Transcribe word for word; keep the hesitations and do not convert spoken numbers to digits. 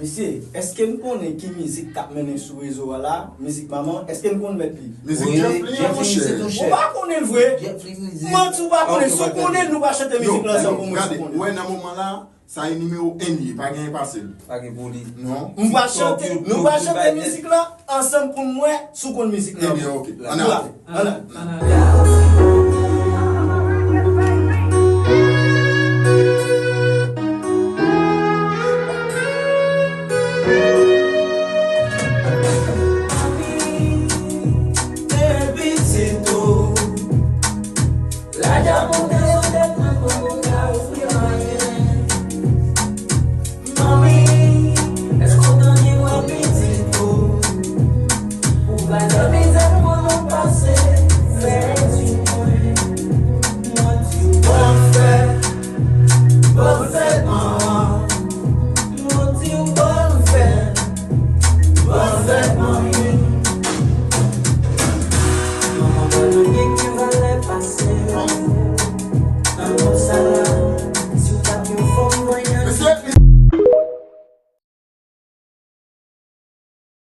Mesye, èske n konnen ki mizik k ap mennen sou rezo a la? Mizik manman, èske n konn mèt li? Mizik Jeff li an, monchè. Ou pa konnen l vre? Manti, ou pa konnen. Si w konnen l, nou pa chante mizik la ansanm pou mwen si w konnen. Wè, nan moman la, sa e nimewo en li ye, pa gen pase l. Pa gen pou li. Non. Nou pa chante, nou pa chante mizik la ansanm pou mwen si w konn mizik la. Ebyen, ok. Ann ale. Ann ale.